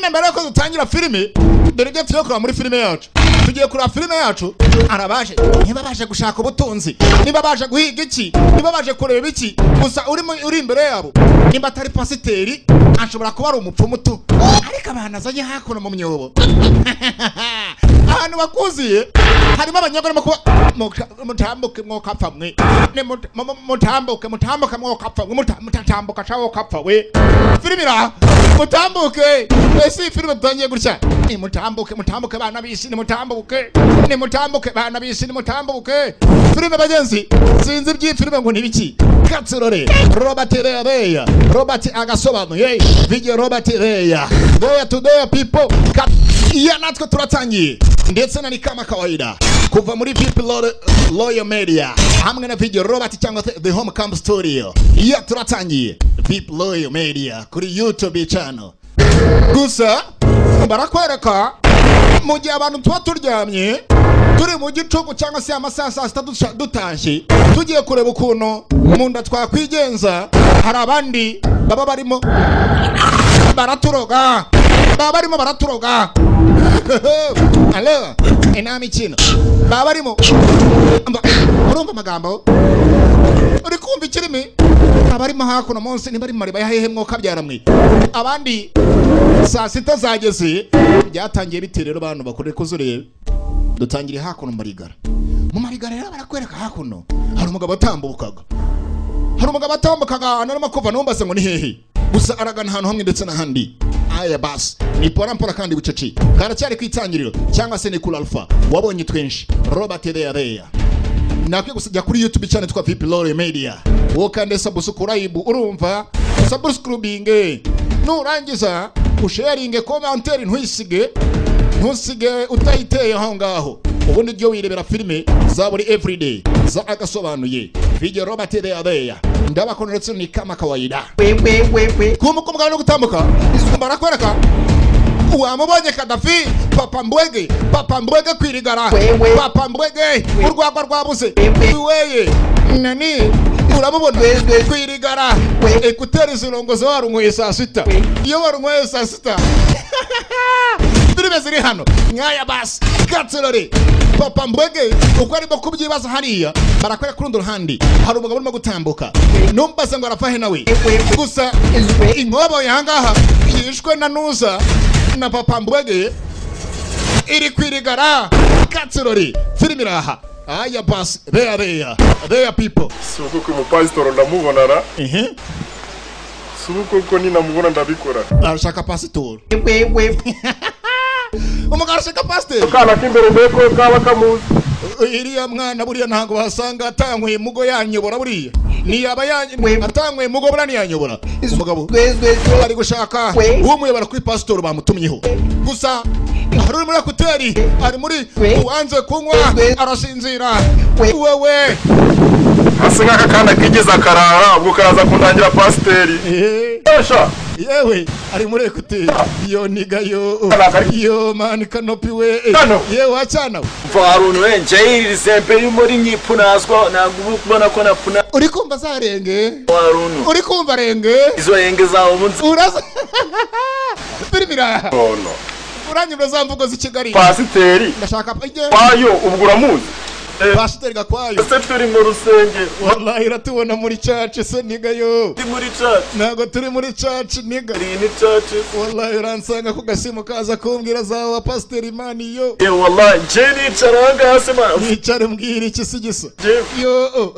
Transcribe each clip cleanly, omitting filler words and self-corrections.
Nyine mbere yuko dutangira filime, dore ibyo tugiye kureba muri filime yacu. Tugiye kureba filime yacu. Arabaje, niba baje gushaka ubutunzi, niba baje guhiga iki, niba baje kureba iki. Gusa uri imbere yabo nimba atari pasiteri ashobora kuba ari umupfumu tu, ariko abantu azanye hakuno mu myobo ahantu bakuziye harimo abanyagwa barimo kuba mutambuke mwokapfa mwe, mutambuke mutambuke mwokapfa mwe, mutatambuka shawo kapfa we. Filime ira mutambuke. Ese filime dutangiye gutya ni mutambuke mutambuke bana bisi, ni mutambuke, ni mutambuke bana bisi, ni mutambuke. Filime bagenzi, sinzi iby'iyi filime ngo ni ibiki. Katsurore Robert Reya, Robert agasobanuye video Robert Reya there to there people. Iya natwe turatangiye ndetse na ni kama kawaida kuva muri VIP Loyal Media hamwe na video Robert cyangwa The Home Camp Studio. Iya turatangiye VIP Loyal Media kuri YouTube channel. Gusa barakwereka mu gihe abantu tuba turyamye turi mu gicuku cyangwa se amasaha saa sita dutashye tugiye kureba ukuntu mu nda twakwigenza, hari abandi baba barimo baraturoga, baba barimo baraturoga. Alo inama ikino baba barimo urumva amagambo uri kumva ikirimi, abarimo hakuno munsi niba ari mu mariba yahehe mwoka byaramwe. Abandi saa sita zageze byatangiye bite rero bantu bakore kuzurebe. Dutangiriye hakuno mu marigara. Mu marigara rero barakwereka hakuno hari umugabo atambukaga, hari umugabo atambukaga anarimo kuva numbaze ngo ni hehe, gusa aragana ahantu hamwe ndetse n'ahandi. Aya basi ni pora mpora kandi bucece, karacyari kwitangiriro cyangwa se ni kuri alpha wabonye twinshi Robert Reya. Nakwiye gusajya kuri YouTube channel twa VIP Loyal Media, wokande subscribe, urumva subscribing, nurangiza usharinge commentaire, ntusige ntusige utayiteye aho ngaho. Ubundi ryo wirebera filime za buri everyday za agasobanuye video Robert Reya. Ndabakona ndetse ni kama kawaida kumbuka umugabo no gutambuka barakwereka wamubonye Kadafi, Papa Mbwege, Papa Mbwege kwirigara, Papa Mbwege urwagwa rwabuze weye nani uramubona kwirigara, ekuteri zirongoza warunyweye saa sita, iyo warunyweye saa sita. Filime ziri hano nkaya basi katsorore Papa Mbwege uko arimo kubyibaza hariya barakwereka kurundi ruhande hari umugabo urimo gutambuka numbaze ngo arafahe nawe. Gusa inkobo yangaha yishwe na nuza na Papa Mbwege iri kwirigara. Katsorore filime iraha. Aya basi there there there people. Suko ko pastor ndamubona ra. Suko ko ninamubona ndabikora. Arashaka pastor. Umugabo arashaka pastor. Kana kimbere mbeko kaba kamuzi. Iriya mwana buriya ntago basanga atanyweye mugo yanyobora buriya. Ni yaba atanyweye mugo buriya ntiyanyobora. Umugabo ari gushaka umuyobora kuri pastor bamutumyeho. Gusa hari uri muri ekuteri, ari muri uwanze kunywa arasinzira. Wewe hasi nk'aka kana kigeze akarara ubwo karaza kundangira pasiteri. Yewe ari muri ekuteri yo niga yo yo mani kanopi we yewe acana mvaruntu wenje iri sempe yumuri nyipunaswa ntabwo ubona ko napuna. Uri kumva zarenge waruntu uri kumva renge izo renge zawo umunsi uraza firimira no uranyumva za mvugo z'i Kigali pasiteri ndashaka kwayo ubwo uramuzi pasiteri gakwayo se turi mu rusengero wallahi iratubona muri church se niga yo turi muri church ntago turi muri church niga ni church wallahi uransanga ku gasimu kaza kumbwira za wa pasiteri mani yo eh wallahi je nicara ngase ma nicare mbwira iki sigisa yo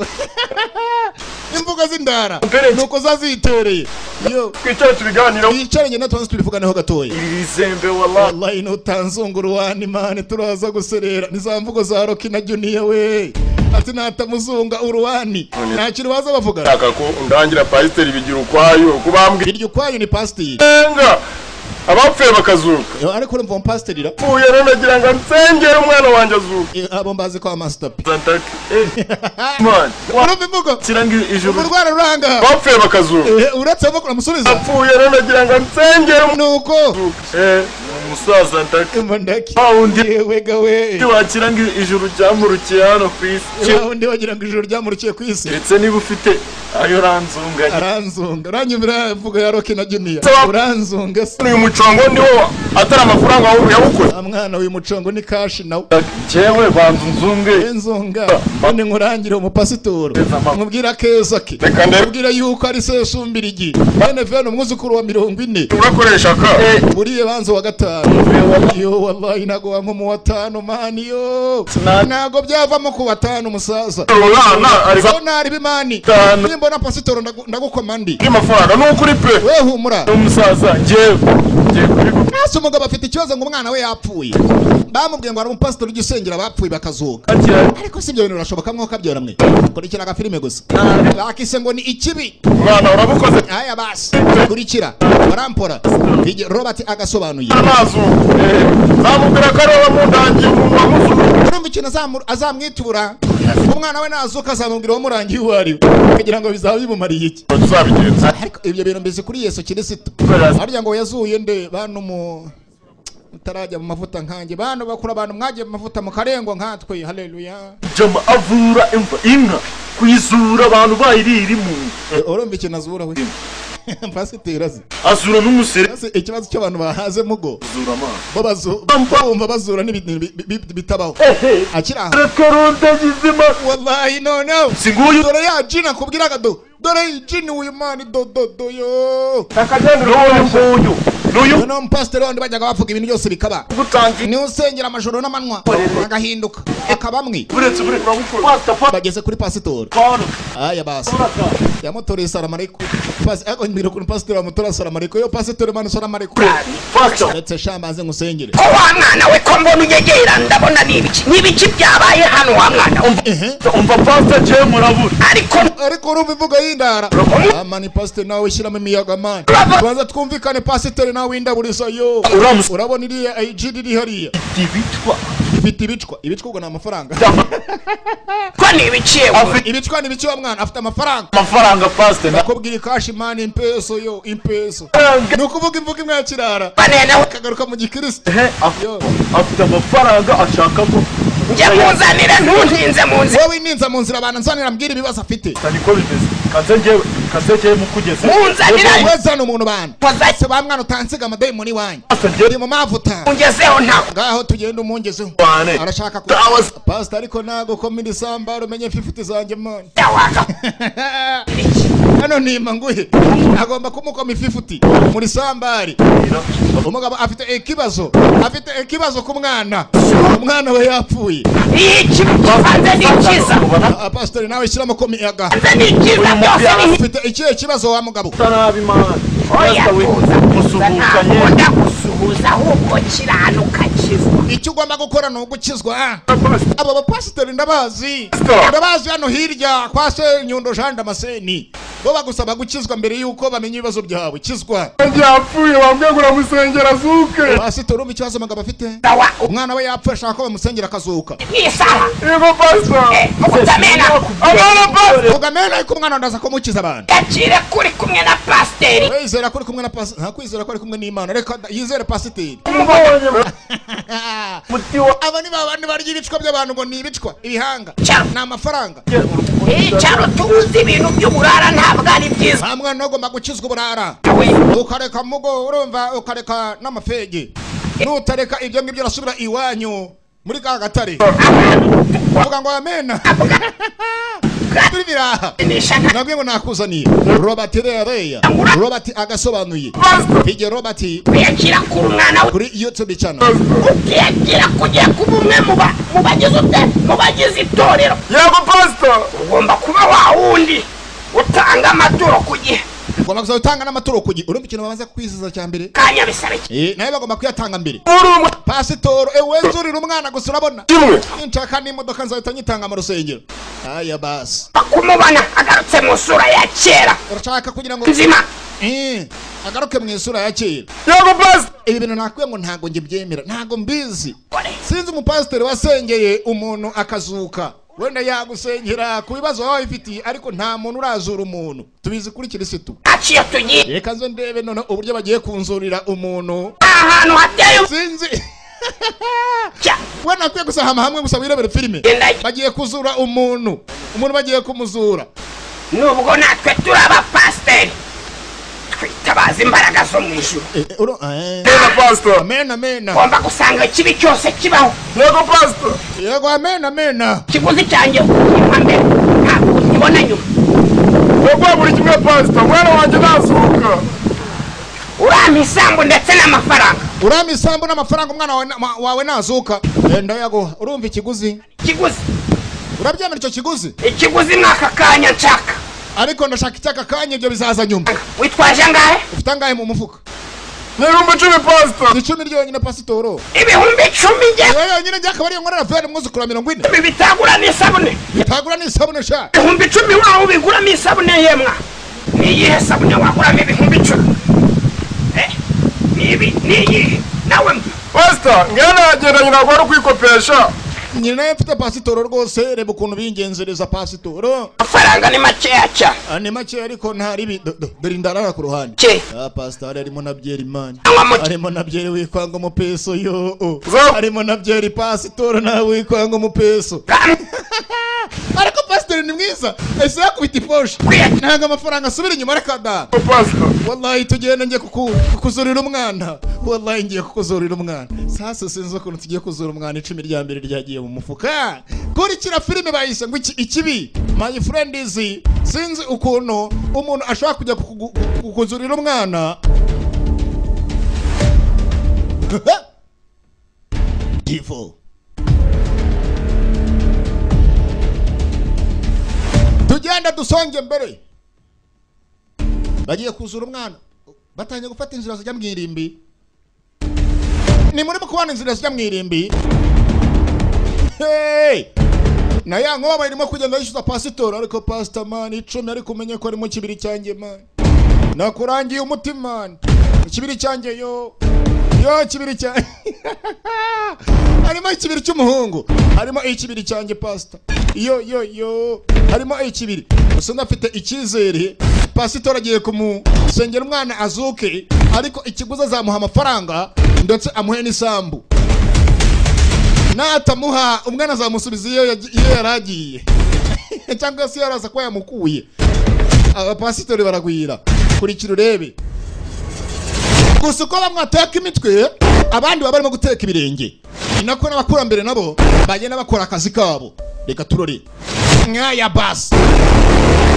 imvugo z'indara nuko zazitereye yo twicare tubiganira twicare nyine tubanze tubivuganeho gatoya iri zembe wallahi wallahi nutanzungura wani mani turaza guserera niza mvugo za Rocky na Junior we ati natamuzunga uruwani nta kintu baza bavuga shaka ko undangira pasiteri bigira ukwayo kubambwira iryo ukwayo ni pasiteri enga abapfuye bakazuka ariko urumva umpasiteri ra pfuye rero nagira ngo nsengere umwana wanjye azuka abo mbazi kwa master P man urumva imvugo kiranga ijuru urwara ruranga abapfuye bakazuka uretse avuga uramusubiza apfuye rero nagira ngo nsengere nuko Umusaza ndake. Umva ndaki. Wundi Yewe gawe. Wakira ngo ijuru ryamurukiye hano ku isi. Wundi wagira ngo ijuru ryamurukiye ku isi. Ndetse niba ufite ayo uranzunga. Aranzunga. Uranyumvira mvugo ya Rocky na Junior. Uranzunga se. Uyu mucongo ni wo atari amafaranga yawukoze. Mwana uyu mucongo ni cash nawe. Jewe banza unzunge. Nzunga. None nkurangire umupasitoro. Mubwira keza ke. Mubwira yuko ari Sesumbirigi. Bene vene umwuzukuru wa 40. Urakoresha ka. Buriye banzo wa gatanu. Yo wallahi nago wanko mu watano mani yo. Nago byavamo ku batanu musaza. Urana nari bimani. Nimbona pasitoro ndagukoma ndi. Amafaranga nukuri pe. We humura. Umusaza njewe. Nase umugabo afite ikibazo ngo umwana we yapfuye. Bamubwiye ngo ari umupasitori ugisengera abapfuye bakazuka. Ariko si ibyo bintu birashoboka mwoka byora mwe. Kurikira aga filime gusa. Bakise ngo ni ikibi. Mwana urabukoze. Aya basi. Kurikira. Barampora. Robert agasobanuye. Zamubwira ko ari wamundangiye umuntu. Urumva ikintu azamwitura. Umwana we nazuka azamubwira wamurangiye uwo ari we. Kugira ngo bizaba bimumariye iki. Tuzabigenza. Ariko ibyo bintu mbizi kuri Yesu Kristo. Harya ngo yazuye nde bantu mu utarajya mu mavuta nkanjye bantu bakura abantu mwagiye mu mavuta mukarengwa nkatwe. Haleluya. Jama avura inka kuyizura abantu bayirira mu. Urumva ikintu azura we. Pasiteri azi. Azura n'umusere. Ikibazo cy'abantu bahaze mugo. Azura amazi. Babazo bumva bazura n'ibintu bitabaho. Akira. Rekaronda gizima. Wallahi no no. Singuyu. Dore ya jina kubwiraga do. Dore jini uyu mani do do do yo. Akagenda uyu. Nuyu no pastor wandi bajyaga bavuga ibintu byose bikaba. Ni usengera amajoro n'amanywa agahinduka akabamwe. Buretse urabukora. Bageze kuri pasitori. Aya basi. Yamutoreye salamu aleikum. Pasi ako mbira kuri pasitori amutora salamu aleikum. Yo pasitori manu salamu aleikum. Ndetse shambaze ngusengere. Ko wa mwana we ko mbona unyegera ndabona nibiki. Nibiki byabaye hano wa mwana. Umva pastor je murabura. Ariko urumva imvugo y'indara. Amani pastor nawe ushyiramo imiyaga man. Tubanza twumvikane pastor nawe windaburiza yo. Urabona iriya IG riri hariya. Ibicwa. Ifite ibicwa. Ibicwa ubwo ni amafaranga. Ko ni ibiciye. Ibicwa ni ibiki wa mwana afite amafaranga. Amafaranga pastor. Nakubwira cash man impeso yo impeso. Nukuvuga imvugo imwe ya kirara. Akagaruka mu gikristo. Afite amafaranga ashaka ko njye muzanira ntuntinze mu nzira. Wowe ninza mu nzira abantu nzanira mbwira ibibazo afite. Niko bimeze. Kanze njyewe kanze mukugeze. Munzanira wezana umuntu bana. Se ba mwana utansiga amadayimoni wanyu. Ndi mu mavuta. Ungezeho nta. Ngaho tugenda umungezeho. Arashaka ku Pastor ariko nago komira isambaro umenye 50 zanjye man. Hano nima nguhe. Agomba kumukoma 50 muri sambari. Umugabo afite ikibazo. Afite ikibazo ku mwana. Umwana we yapfuye. Iki kivanze n'ikiza. Pastor nawe shyiramo ko miyaga. N'ikiza Ufite ikihe kibazo wa mugabo? Nabi man. Oya tuza. Ndagusuhuza ahubwo kiranuka kizwa. Icyo ugomba gukora ni ugukizwa. Aba bapasitori ndabazi. Ndabazi hano hirya kwa Senyundo Jean Damascene. Bo bagusaba gukizwa mbere yuko bamenya ibibazo byawe. Kizwa. Yapfuye wambwiye ngo uramusengera azuke. Pastor urumva ikibazo mugabo afite? Umwana we yapfuye ashaka ko bamusengera akazuka. Isaha. Yego pastor. Mukutamena. Amana pastor. Ugamena ariko umwana ndaza kumukiza abantu. Gacire kuri kumwe na pasiteri. Wizera kuri kumwe na pastor. Nta kwizera ko ari kumwe n'Imana. Reka yizere pasiteri. Aba ni babandi barya ibicwa by'abantu ngo ni ibicwa ibihanga. Ni amafaranga. Icyaro tuzi ibintu by'uburara ntabwo ari byiza. Nta mwana ugomba gukizwa uburara. Ukareka mugo urumva ukareka n'amafege. Nutareka ibyo ngibyo urasubira iwanyu muri ka gatare. Uvuga ngo amena. Turibira. Nabwiye ngo nakuzaniye Robert Reya. Robert agasobanuye. Bige Robert yakira kuri umwana we kuri YouTube channel. Ukiyakira kugira kuba umwe mu bagize mu bagize itorero. Yego pastor. Ugomba kuba wa wundi utanga amaturo ku gihe. Ugomba kuzatanga n'amaturo ku gihe. Urumva ikintu babanza kwiziza cya mbere? Kanya bisaba iki? Nawe bagomba kuyatanga mbere. Pastor wenzurira umwana gusa urabona. Nshaka n'imodoka nzahita nyitanga mu rusengero. Aya basi. Kumubona agarutse mu sura ya kera. Urashaka kugira ngo nzima. Agaruke mu isura ya kera. Yego pastor. Ibi bintu nakwiye ngo ntago nge byemera, ntago mbizi. Sinzi umupasiteri wasengeye umuntu akazuka. Wenda yagusengera ku bibazo wawe ifitiye ariko nta muntu urazura umuntu. Tubizi kuri Kirisitu. Aciye tugiye. Reka nzo ndebe none uburyo bagiye kunzurira umuntu. Ahantu hateye sinzi. We nakwiye gusa hama hamwe gusa wirebere filime. Bagiye kuzura umuntu. Umuntu bagiye kumuzura. Nubwo natwe turaba pasiteri twitabaza imbaraga zo mu ijuru. Amen pastor. Amen amen. Ngomba gusanga ikibi cyose kibaho. Yego pastor. Yego amen amen. Kiguzi cyanjye mbere ntabwo nkibona nyuma. Yego buri kimwe pastor, mwana wanjye nazuka. Urampa isambu ndetse n'amafaranga. Urampa isambu n'amafaranga umwana wawe nazuka. Ndayaguha. Urumva ikiguzi? Ikiguzi. Urabyemera icyo kiguzi? Ikiguzi mwaka kanya nshaka. Ariko ndashaka icyaka kanya ibyo bizaza nyuma. Witwaje angahe? Ufite angahe mu mufuka? 10,000 pastor. 10 ryonyine pasitoro. 10,000 nge. Yewe yonyine njye akaba ariyo nkorera fere umwuzukuru wa 40. Ibi bitagura n'isabune. Bitagura n'isabune sha. 10,000 wawe ubiguramo isabune yemwa. Ni iyihe sabune waguramo 10,000? Nibi niyi nawe pastor ngana yagendanye ntabwo ari kwikopesha. Nyina mfite pasitoro rwose reba ukuntu bingenzereza pasitoro. Amafaranga ni makeya cyane. Ni makeya ariko ntari dore indarara ku ruhande. Ah pastor arimo na byeri man. Arimo na byeri wikwanga umupeso yo. Arimo na byeri pasitoro nawe wikwanga umupeso. Ariko pastor ni mwiza. Ese yakubita iposhe. Ntabwo amafaranga asubira inyuma reka da. Pastor. Wallahi tugenda ngiye kukuzurira umwana. Wallahi ngiye kukuzurira umwana. Sasa sinzi ukuntu tugiye kuzura umwana 10 rya mbere ryagiye mu mufuka. Kurikira filime bayise ngo ikibi. My friend is sinzi ukuntu umuntu ashaka kujya kukuzurira umwana. Devil. Tugenda dusonge mbere. Bagiye kuzura umwana. Batangiye gufata inzira zijya mu irimbi. Ni muri kubana inzira zijya mu irimbi. Hey! Na ya nkoba irimo kugenda yishyuza pastor ariko pastor man 10 ariko umenye ko ari mu kibiri cyanjye man. Nakurangiye umutima man. Ikibiri cyanjye yo. Yo kibiri cyanjye. Harimo ikibiri cy'umuhungu. Harimo ikibiri cyanjye pastor. Yo yo yo. Harimo ikibiri. Gusa ndafite icyizere pastor agiye kumusengera umwana azuke ariko ikiguzi azamuha amafaranga ndetse amuhe n'isambu. Natamuha umwana azamusubiza iyo yaragiye. Cyangwa se yaraza ko yamukuye. Abapasitori baragwira. Kurikira urebe. Gusa uko bamwe bateka imitwe abandi baba barimo guteka ibirenge. Ni nako n'abakurambere nabo bagenda bakora akazi kabo. Reka turore. Nkaya basi.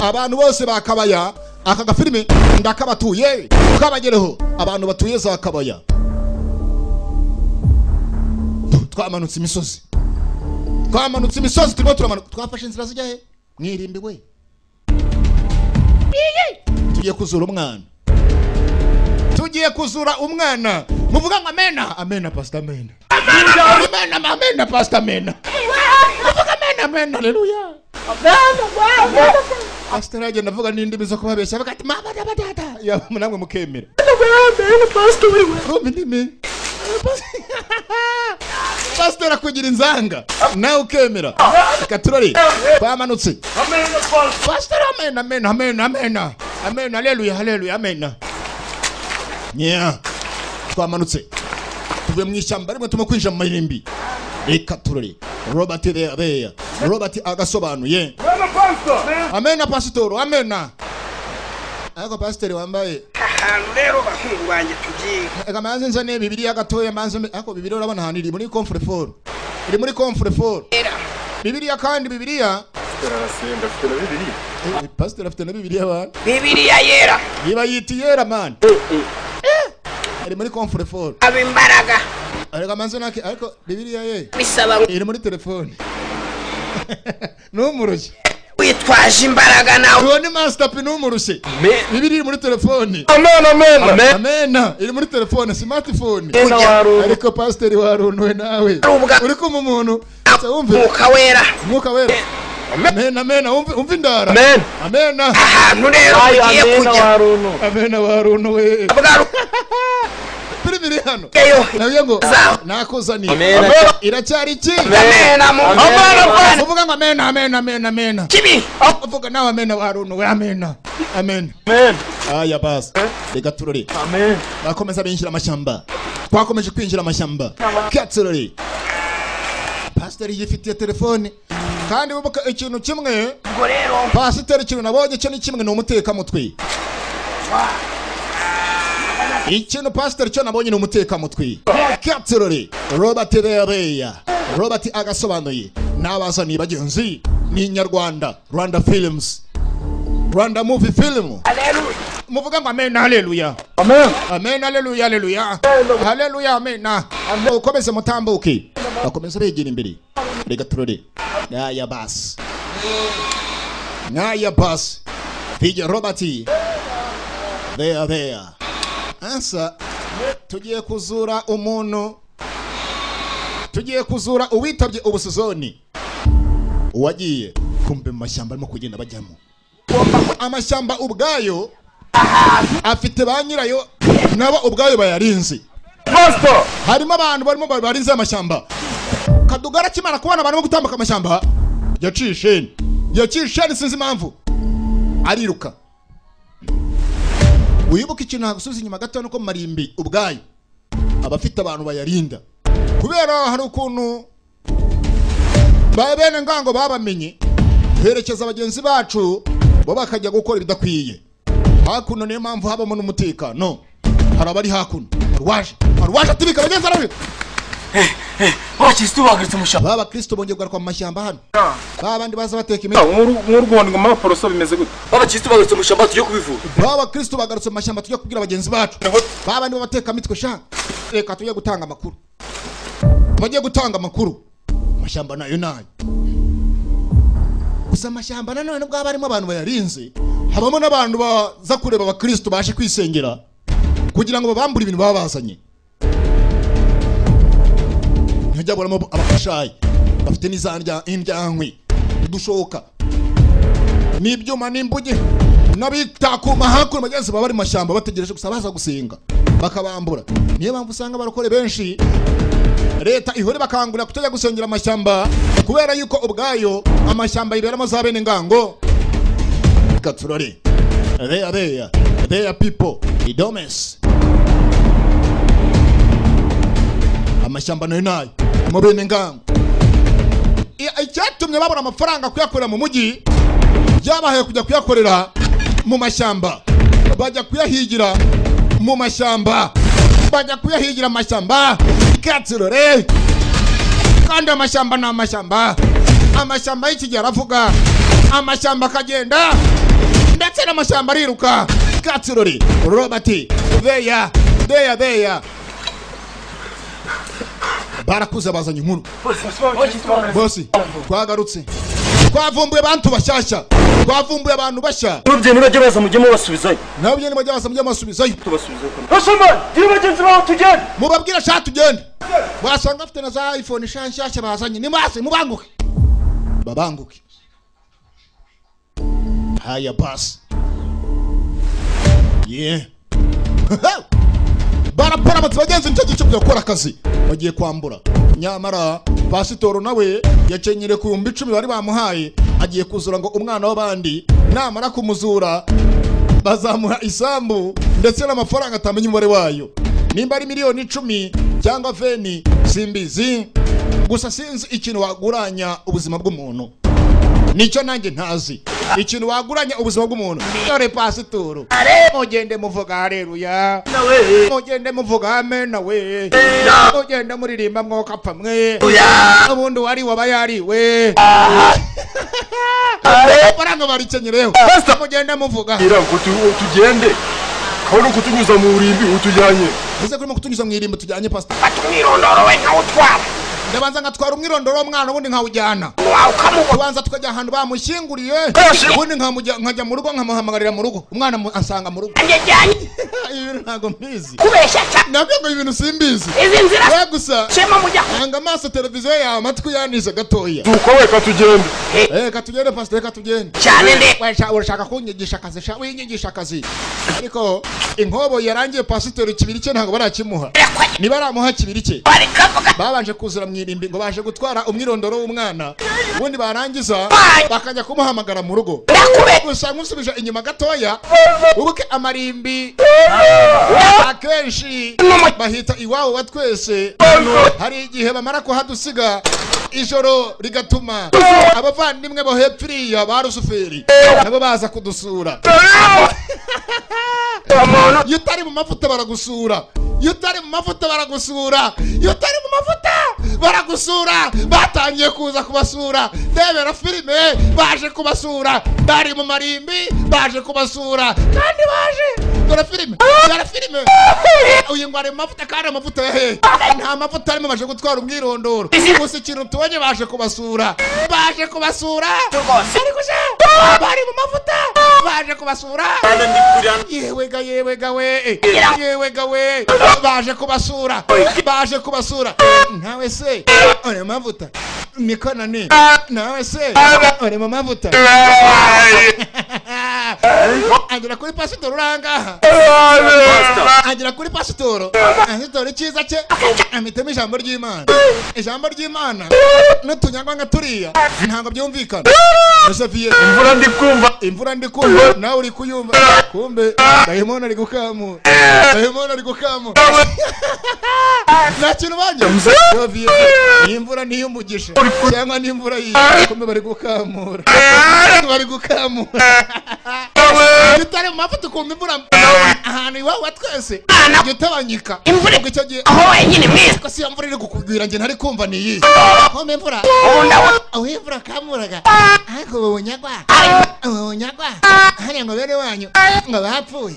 Abantu bose bakabaya aka gafilime ndakabatuye kabagereho abantu batuye za Kabaya. Twamanutse imisozi. Twamanutse imisozi turimo turamanuka. Twafashe inzira zijya he? Mwirimbi we. Tugiye kuzura umwana. Tugiye kuzura umwana. Muvuga ngo amena. Amena pastor amena. Amena amena pastor amena. Muvuga amena amena haleluya. Pastor agenda avuga n'indimi zo kubabeshya avuga ati mama data ya namwe mukemera. Pastor indimi. Pastor akugira inzanga nawe ukemera. Reka turore. Twamanutse. Pastor amen amen amen amen. Amen haleluya haleluya amen. Yeah. Twamanutse. Tuvuye mu ishyamba rimwe turimo kwinjira mu marimbi. Reka turore. Robert there. Robert agasobanuye. Amen pastor amen. Ariko pastor wambaye ahantu rero bahungu banjye tugiye. Eka manze nzane Bibiliya gatoya manze ariko Bibiliya urabona ahantu iri muri comfort 4. Iri muri comfort 4. Bibiliya kandi Bibiliya Pastor afite na Bibiliya. Pastor afite na Bibiliya bana. Bibiliya yera. Yiba yiti yera man. Ari muri comfort 4. Abimbaraga. Ariko manze nake ariko Bibiliya ye. Bisaba iri muri telefone. Numurushye. Witwaje imbaraga nawe. Uwo ni master P numurushye. Bibiliya iri muri telefone. Amen amen. Amen. Iri muri telefone smartphone. Ariko pastor warunwe nawe. Uri kuma umuntu. Wumve. Mwuka wera. Mwuka wera. Amen amen. Umve indara. Amen. Amen. Ahantu rero ugiye kujya. Amen warunuwe. Biri hano. Nawe ngo nakozaniye. Iracyari iki? Amen. Amen. Uvuga ngo amen amen amen amen. Kibi. Uvuga nawe amen warunuwe amen. Amen. Amen. Aya basi. Reka turore. Amen. Bakomeza binjira amashyamba. Twakomeje kwinjira amashyamba. Katsorori. Pasiteri yifitiye telefone. Kandi wibuka ikintu kimwe, Ubwo rero pasiteri ikintu nabonye cyo ni kimwe, ni umutekamutwe. Ikintu pasiteri cyo nabonye ni umutekamutwe. Katsorori. Robert Reya. Robert agasobanuye. N'abazaniye bagenzi ni Nyarwanda, Rwanda Films. Rwanda Movie Film. Haleluya. Muvuga ngo amen, haleluya. Amen. Amen, haleluya, haleluya. Haleluya, amen. Ukomeze mutambuke. Bakomeza begera imbere. Reka turore. Ngaya basi. Ngaya basi. DJ Robert. There there. Ansa tugiye kuzura umuntu. Tugiye kuzura uwitabye ubusuzoni. Uwagiye kumbe mu mashyamba arimo kugenda bajyamo. Amashyamba ubwayo afite ba nyirayo nabo ubwayo bayarinze. Pastor. Harimo abantu barimo barinze amashyamba. Kadugara akimara kubona abantu barimo gutambuka amashyamba, yaciye isheni. Yaciye isheni sinzi impamvu. Ariruka. Wibuke ikintu nagusubiza inyuma gato nuko mu marimbi ubwayo abafite abantu bayarinda. Kubera hari ukuntu ba bene ngango babamenye herekeza bagenzi bacu bo bakajya gukora ibidakwiye. Hakuno niyo mpamvu habamo n'umutekano. Hari abari hakuno. Arwaje. Arwaje atibika bagenzi araje. Abakristo bagarutse mu shyamba. Ba bakristo bongeye kugaruka mu mashyamba hano. Ba bandi baza bateka imiti. Nk'urwundi ngo amaporoso bimeze gute? Abakristo bagarutse mu shyamba tujye kubivuga. Ba bakristo bagarutse mu mashyamba tujye kubwira bagenzi bacu. Ba bandi babateka mitwe sha. Reka tujye gutanga amakuru. Bagiye gutanga amakuru. Amashyamba nayo nayo. Gusa amashyamba nanone nubwo haba harimo abantu bayarinze, habamo n'abantu baza kureba abakristo baje kwisengera kugira ngo babambure ibintu baba bazanye. Ntijya buramo abafashayi bafite n'izandya indyankwi dushoka n'ibyuma n'imbuge n'abitakuma hakuno bagenzi baba bari mu mashyamba bategereje gusa baza gusenga bakabambura. Niyo mpamvu usanga abarokore benshi leta ihore bakangurira kutajya gusengera amashyamba kubera yuko ubwayo amashyamba yiberamo za bene ngango. Katurore. There there there people idomes. Amashyamba nayo nayo mu bene ngango. Icyatumye babona amafaranga kuyakorera mu mujyi byabahaye kujya kuyakorera mu mashyamba. Bajya kuyahigira mu mashyamba. Bajya kuyahigira amashyamba. Katurore. Kandi amashyamba ni amashyamba. Amashyamba y'iki aravuga. Amashyamba akagenda. Ndetse n'amashyamba ariruka. Katurore. Robert. There there there. Barakuze bazanye inkuru. Bosi, twagarutse. Twavumbuye abantu bashyashya. Twavumbuye abantu bashya. Nubye nibajye baza mujye mubasubizayo. Nabyo nibajye baza mujye mubasubizayo. Tubasubizayo. Bashoma, gira bagenzi bawe tugende. Mubabwira sha tugende. Wasanga afite na za iPhone nshyashya bazanye. Nimwase mubanguke. Babanguke. Haya basi. Yeah. Barapara bagenzi nicyo gice byo gukora akazi. Bagiye kwambura. Nyamara pasitoro nawe yakenyere ku 10,000 bari bamuhaye agiye kuzura ngo umwana w'abandi namara kumuzura bazamuha isambu ndetse n'amafaranga atamenye umubare wayo. Nimba ari 10,000,000 cyangwa 20 simbizi. Gusa sinzi ikintu waguranya ubuzima bw'umuntu. Nicyo nanjye ntazi. Ikintu waguranya ubuzima bw'umuntu. Dore pasitoro. Mugende muvuga haleluya. Mugende muvuga amen nawe. Mugende muririmba mwoka pfa mwe. Ubundi wari wabayariwe. Baranga barikenyereho. Mugende muvuga. Ira ngo tugende. Kawo kutunyuza mu burimbi utujyanye. Ese kurimo kutunyuza mu irimbi tujyanye pastor. Batumwirondoro we nkawutwara. Ndabanza ngatwara umwirondoro w'umwana ubundi nkawujyana. Tubanza tukajya ahantu bamushyinguriye ubundi nkajya mu rugo nkamuhamagarira mu rugo. Umwana ansanga mu rugo. Ibintu ntago mbizi. Kubeshya cyane. Nabyo ngo ibintu simbizi. Izi nzira we gusa. Shema mujya. Hanga amaso televiziyo yawe amatwi yanize gatoya. Tuko we katugende. Katugende pastor katugende. Cyane nde. Urashaka kunyigisha akazi sha winyigisha akazi. Ariko inkobo yarangiye pastor kibiri cye ntago barakimuha. Niba aramuha kibiri cye. Babanje kuzura mu irimbi ngo baje gutwara umwirondoro w'umwana, ubundi barangiza bakajya kumuhamagara mu rugo. Gusa nkusubije inyuma gatoya, ubuke amarimbi akenshi bahita iwabo wa twese. Hari igihe bamara kuhadusiga ijoro rigatuma abavandimwe bo hepfiriya ba Rusuferi nabo baza kudusura. Iyo utari mu mavuta baragusura, iyo utari mu mavuta baragusura, iyo utari mu mavuta baragusura. Batangiye kuza kubasura, ndebera filime, baje kubasura, bari mu marimbi baje kubasura, kandi baje. Dore filime, dore filime. Uyu ngo ari mu mavuta, kandi amavuta ya hehe? Nta mavuta arimo, baje gutwara umwirondoro. Gusa ikintu tubonye, baje kubasura, baje kubasura, ariko se bari mu mavuta, baje kubasura. Yewe ga, yewe ga we, yewe ga we, baje kubasura, baje kubasura. Nawe se uri mu mavuta? Niko nani, nawe se uri mu mavuta? Agera kuri pasitori urangaha, agera kuri pasitoro. Pasitori icyiza cye amitemo ijambo ry'Imana, ijambo ry'Imana n'utunyagwa nka turiya ntabwo byumvikana. Josephine, imvura ndi kumva, imvura ndi kumva, nawe uri kuyumva. Kumbe dayimoni ari gukamura, dayimoni ari gukamura. Nta kintu banje. Josephine, imvura ni iy'umugisha cyangwa ni imvura yiyi? Kumbe bari gukamura, bari gukamura. Iyo utari mu mavuta ukumva imvura ahantu iwawe wa twese jya utabanyika Imvura ubwo icyo gihe aho wenyine mwiza. Ariko si iyo mvura iri kukugwira njye ntari kumva ni iyihe? Kumbe imvura, aho imvura kamuraga, ariko ubu bunyagwa, ubu bunyagwa hariya ngo bene wanyu ngo bapfuye,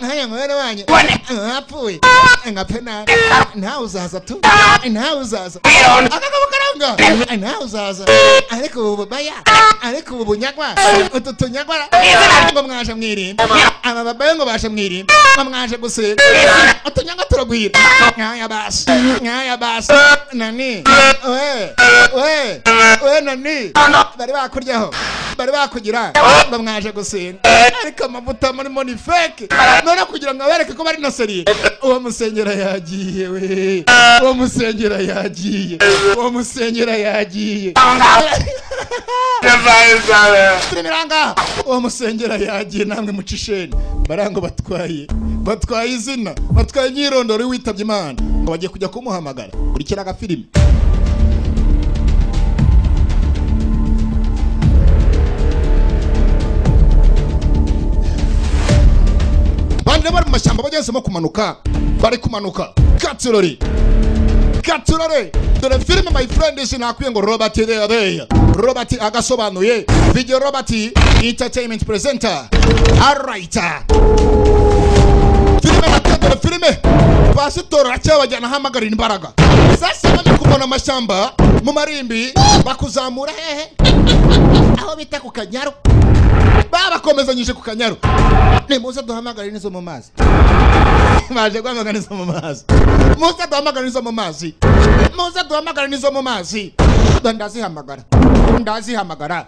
hariya ngo bene wanyu ngo bapfuye, ngo apfe nabi, nawe uzaza tu, nawe uzaza. Akagabo karanga, nawe uzaza. Ariko ubu bubaya, ariko ubu bunyagwa, utu tunyagwa ngo mwaje mwirinda, aba babaye ngo baje mwirinda, ngo mwaje gusenga, utunyagwa turagwira. Nkaya basi, nkaya basi. Nani we, we we nani, bari bakuryaho, bari bakugira ngo mwaje gusenga, ariko amavuta murimo ni fake. None kugira ngo abereke ko bari na sérieux, uwo musengera yagiye we, uwo musengera yagiye, uwo musengera yagiye. Filime iranga, uwo musengera yagiye. Namwe mucisheni barango batwaye izina, batwaye imyirondoro witabye Imana, ngo bagiye kujya kumuhamagara. Kurikira agafilime. Bandi bari mu mashyamba bagezemo kumanuka, bari kumanuka. Katsurori, katsurori. Dore filime my friend, sinakwiye ngo Robert there, Robert agasobanuye video, Robert entertainment presenter. Alright, filime na dore filime. Pasitori aracyabajyana ahamagarira imbaraga. Sasa bari kubona amashyamba mu marimbi bakuzamura hehe, aho bita ku Kanyaru, babakomezanyije ku Kanyaru. Nimuze duhamagare n'izo mu mazi. Baje guhamagara n'izo mu mazi. Muze duhamagare n'izo mu mazi, muze duhamagare n'izo mu mazi. Ndazihamagara, ndazihamagara.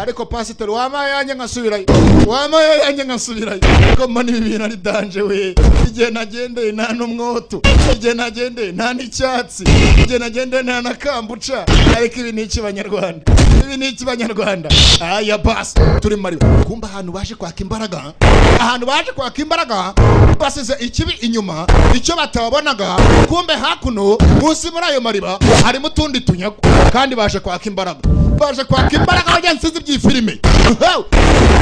Ariko pasitori, wamaye yanjye nkasubirayo, wamaye yanjye nkasubirayo, ko mbona ibi bintu ari danger we. Igihe nagendeye nta n'umwoto, igihe nagendeye nta n'icyatsi, igihe nagendeye nta na kambuca. Ariko ibi ni iki banyarwanda? Ibi ni iki banyarwanda? Aya basi, turi mariba. Kumba ahantu baje kwaka imbaraga, ahantu baje kwaka imbaraga basize ikibi inyuma, icyo batabonaga. Kumbe hakuno munsi muri ayo mariba harimo utundi tunyago, kandi baje kwaka imbaraga, baje kwaka imbaraga. Bagenzi by'ifilime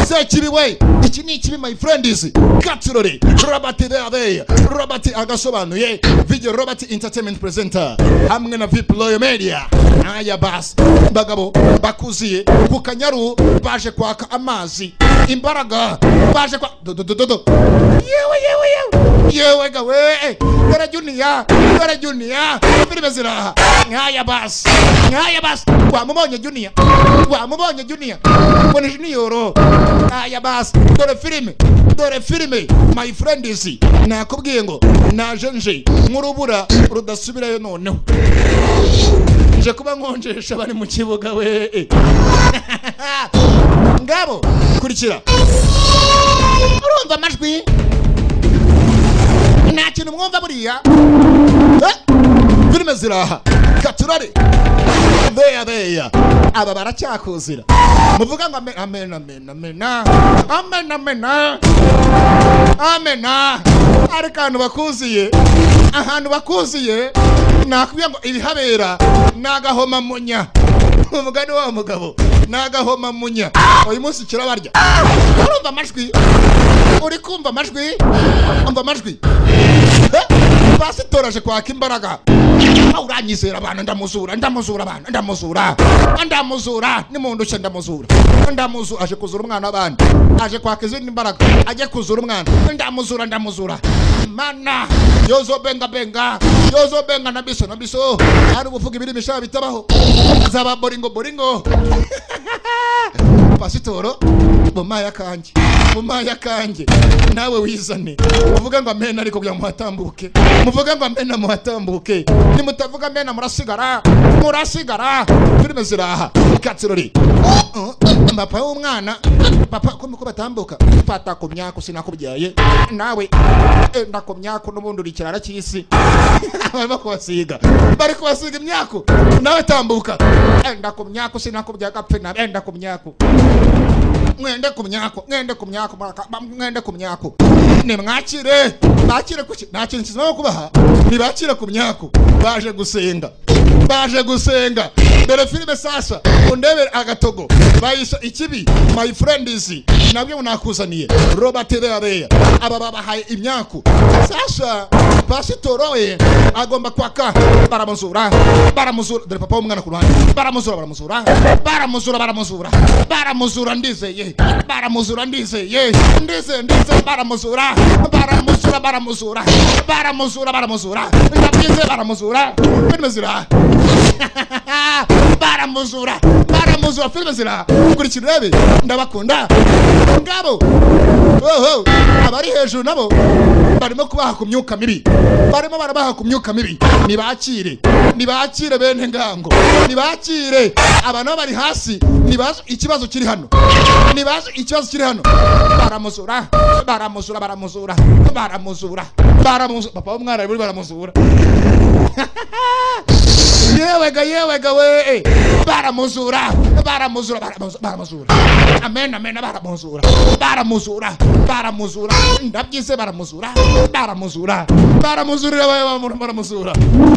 sekibi we, iki ni ikibi my friend is. Katurore, Robert there, Robert agasobanuye video, Robert entertainment presenter hamwe na VIP Loyal Media. Aya basi, bagabo bakuziye ku Kanyaru baje kwaka amazi imbaraga, baje kwa do do do do do. Yewe yewe yewe yewe gawe, dore Junior, dore Junior. Filime ziraha. Nkaya basi, nkaya basi. Wamubonye Junior? Wamubonye Junior? Mbona Junior. Aya basi, dore filime, dore filime my friend is. Nakubwiye ngo naje nje nk'urubura rudasubirayo, noneho nje kuba nkonjesha bari mu kibuga we. Ngabo kurikira, urumva amajwi? Nta kintu mwumva buriya? Filime ziraha. Katurore. Katurare Beya beya aba baracyakuzira muvuga ngo amen amen amen amen amen amen ariko ahantu bakuziye nakubwiye ngo ibihabera nagahoma munya umugani wa mugabo nagahoma munya uyu munsi kirabarya urumva amajwi uri kumva amajwi umva amajwi pasitoraje kwaka imbaraga uranyizera abantu ndamuzura abantu ndamuzura nimundushe ndamuzura aje kuzura umwana w'abandi aje kwaka izindi mbaraga aje kuzura umwana ndamuzura mana yozo benga benga yozo benga nabiso nabiso ari ubuvuga ibiri mishaba bitabaho zaba boringo boringo pasitoro bomaya kanjye nawe wizane muvuga ngo amena ariko kugira muhatambuke muvuga ngo amena muhatambuke nimutavuga amena murasigara filime ziraha katsirori papa w'umwana papa ko batambuka fata ku myako sinakubyaye nawe ndako myako n'ubundi uri kirara cy'isi barimo kubasiga bari kubasiga imyako nawe tambuka ndako myako sinakubyaye gapfe nawe ndako myako mwende ku myako nimwakire bakire kuki nta kintu kizima kubaha nibakire ku myako baje gusenga dore filime sasa undebere agatogo bayisha ikibi my friend is nabyo nakuzaniye Robert Beya aba babahaye imyaku sasa pasitoro we agomba kwaka baramuzura dore papa w'umwana ku ruhande baramuzura ndizeye baramuzura ndizeye ndize baramuzura ndabyize baramuzura filime zira baramuzura filime zira kurikira urebe ndabakunda ngabo oho abari hejuru nabo barimo kubaha ku myuka mibi barimo barabaha ku myuka mibi nibakire bene ngango nibakire abantu bari hasi nibazo ikibazo kiri hano baramuzura papa w'umwana bari baramuzura yewega we baramuzura amen baramuzura ndabyize baramuzura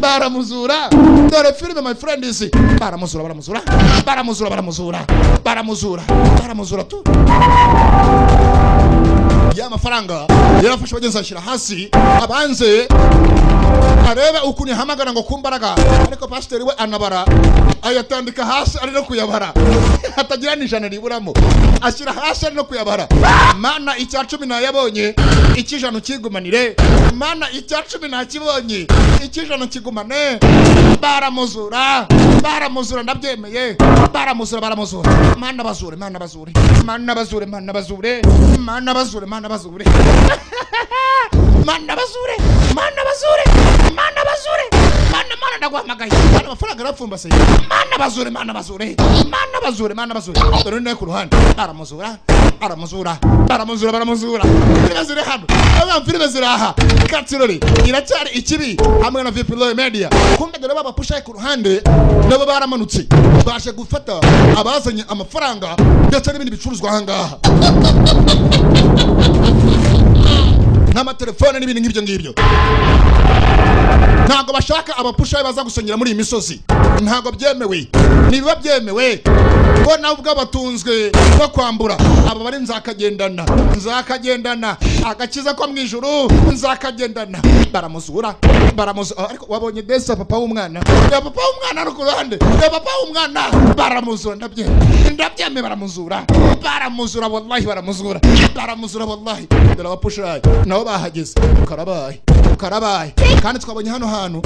baramuzura dore filime my friend is baramuzura tu ya mafaranga yarafashe bagenzi ashyira hasi abanze arebe ukuntu yahamagara ngo kumbaraga ariko pasiteri we anabara ayatandika hasi ari no kuyabara atagira n'ijana riburamo ashyira hasi ari no kuyabara mana icya 10 nayabonye icy'ijana ukigumanire mana icya 10 nakibonye icy'ijana kigumane baramuzura ndabyemeye baramuzura mana bazure mana ndaguhamagaye mana amafaranga arapfumbase mana bazure dore nayo ku ruhande baramuzura filime hano aba filime ziraha katsirori iracyari ikibi hamwe na VP Royal Media kumbe dore baba pusha ku ruhande nabo baramanutse bashe gufata abazanye amafaranga ndetse n'ibindi bicuruzwa ahangaha n'amatelefone n'ibindi nk'ibyo ngibyo ntago bashaka abapusha baza gusengera muri iyi misozi ntago byemewe niba byemewe ko nawe ubwo batunzwe no kwambura aba bari nzakagendana agakiza ko mu ijuru nzakagendana baramuzura ariko wabonye desa papa w'umwana ya papa w'umwana ari ku ruhande ya papa w'umwana baramuzura ndabyemeye baramuzura wallahi baramuzura wallahi dore abapusha nabo bahageze karabaye kandi twabonye hano hantu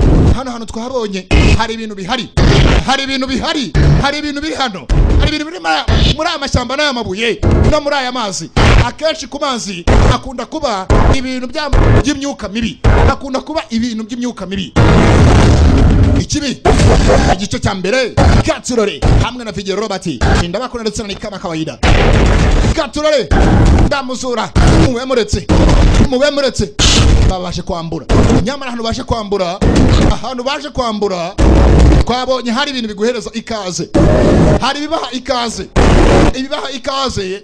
twahabonye hari ibintu bihari hari ibintu biri hano hari ibintu biri muri aya mashyamba n'aya mabuye no muri aya mazi akenshi ku mazi akunda kuba ibintu by'imyuka mibi Ikibi igice cya mbere Katurore hamwe na Vigero Robert ndabakunda ndetse na kama kawaida. Katurore ndamuzura mube muretse babashe kwambura. Nyamara hano baje kwambura, ahantu baje kwambura twabonye hari ibintu biguhereza ikaze, hari bibaha ikaze, ibibaha ikaze.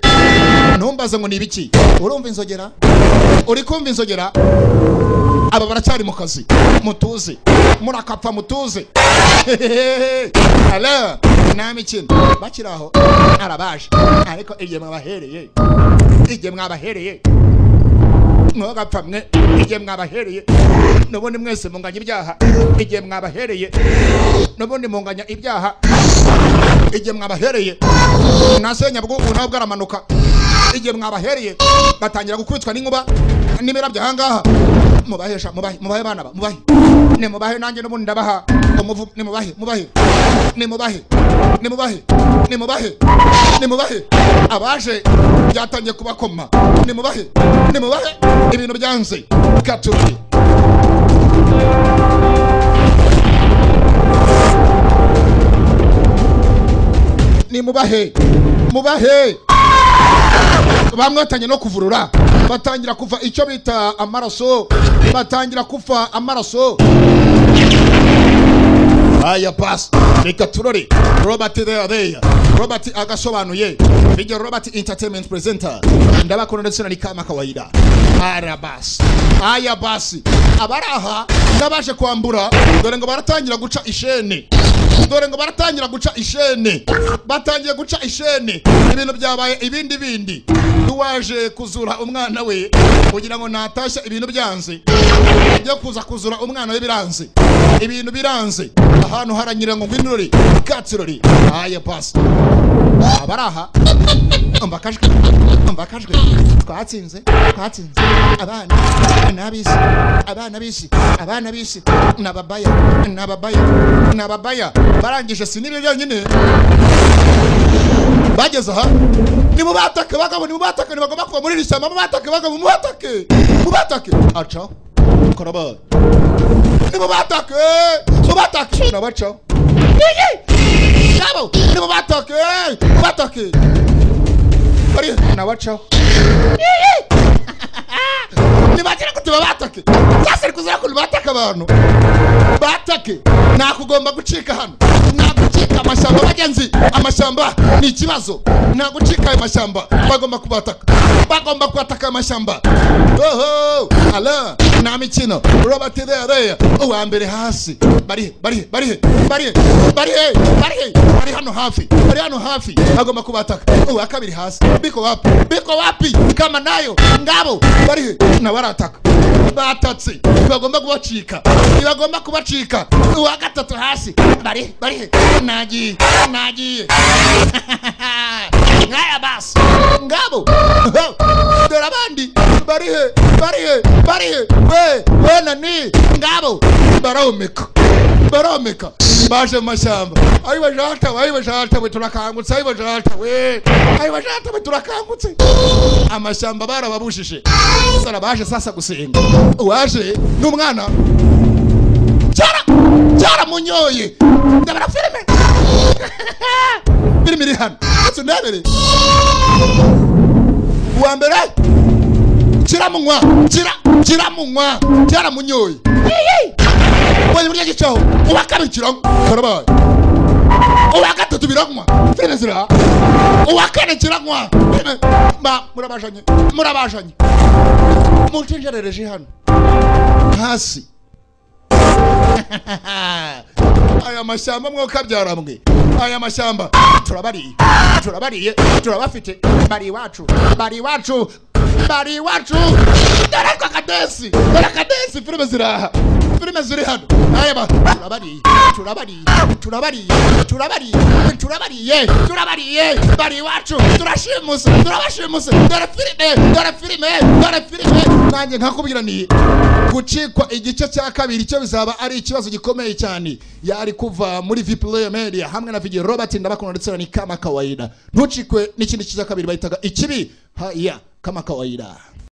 Ntumbaze ngo ni ibiki. Urumva inzogera, uri kumva inzogera. Aba baracyari mu kazi, mutuze murakapfa, mutuze. Hello, nta mikino bakiri aho, arabaje ariko igihe mwabahereye, igihe mwabahereye mwagapfa mwe, igihe mwabahereye n'ubundi mwese munganya ibyaha, igihe mwabahereye n'ubundi munganya ibyaha, igihe mwabahereye nasenya bwo nabwo aramanuka, igihe mwabahereye batangira gukubitwa n'inkuba n'imirabyo ahangaha. Mubahesha, mubahe, mubahe bana ba, mubahe, ni mubahe nanjye n'ubundi ndabaha umuvu, ni mubahe, mubahe, ni mubahe, ni mubahe, ni mubahe, ni mubahe. Abaje byatangiye kubakoma, ni mubahe, ni mubahe, ibintu byanze. Katurore ni mubahe, mubahe. Bamwatanye no kuvurura, batangira kuva icyo bita amaraso, batangira kuva amaraso. Aya pass reka turore Robert there, Robert agasobanuye Video Robert Entertainment presenter ndabakunda ndetse na kama kawaida. Arabas aya basi abaraha ndabaje kwambura, dore ngo baratangira guca ishene, dore ngo baratangira guca ishene, batangiye guca ishene. Ibintu byabaye ibindi bindi. Duwaje kuzura umwana we kugira ngo natashya ibintu byanze, byo kuza kuzura umwana we biranze, ibintu biranze. Ahantu haranyira ngo ngwinurori Katurori. Aya pass abaraha mbakajwe, mbakajwe, twatsinze, twatsinze. Abana nabisi, abana bisi, abana bisi, nababaya, nababaya, nababaya. Barangije sinibyo byonyine bageze aha. Ni mubatake bagabo, ni mubatake, ni bagomba kuva muri iri shyamba. Mubatake bagabo, mubatake, mubatake. Aca karaba, ni mubatake, mubatake, nabaca nabo, ni mubatake, mubatake, bari nabaca. Nibagira kuti babatake sasa, kuzira kuri bataka abantu batake. Nakugomba gucika hano, nagucika amashyamba bagenzi, amashyamba ni ikibazo. Nagucika ayo mashyamba, bagomba kubataka, bagomba kubataka amashyamba. Oho ala nta mikino. Robert there uwa mbere hasi, bari bari bari bari bari bari bari hano hafi, bari hano hafi, bagomba kubataka. Uwa kabiri hasi, biko wapi, biko wapi kama nayo ngabo bari na barataka, batatse, bagomba kubacika, bagomba kubacika. Uwa gatatu hasi, bari bari nagiye, nagiye. Ngaya basi ngabo, dore abandi bari he, bari he, bari he, we we nani ngabo baromeka, baromeka baje mu mashyamba. Ayi bajata, ayi bajata we turakangutse, ayi bajata we, ayi bajata we turakangutse. Amashyamba barababujije. Sara baje sasa gusenga. Uwaje n'umwana cyara cyara munyoye ndabara filime filime iri hano ndabere uwa mbere kiramunywa, kira kiramunywa, cyaramunyoye. Boye burya gicaho uwa kabiri kiranywa karabaye, uwa gatatu biranywa filime zira, uwa kane kiranywa filime. Ba murabajanye, murabajanye, muncenjerereje hano hasi. Aya mashyamba mwokabyara mwe, aya mashyamba turabariye, turabariye, turabafite. Bari iwacu, bari iwacu, bari iwacu. Dore ko akadesi, dore akadesi, filime ziraha, filime ziri hano. Aya ba turabariye, turabariye, turabariye, turabariye, turabariye, turabariye. Bari iwacu, turashimuse, turabashimuse. Dore filime, dore filime, dore filime. Nanjye nkakubwira ni gucikwa igice cya kabiri cyo bizaba ari ikibazo gikomeye cyane. Yari kuva muri Vplay Media hamwe na Vigero Robert ndabakunda ndetse ni kama kawaida. Ntucikwe n'ikindi cya kabiri bayitaga ikibi haya kama kawaida.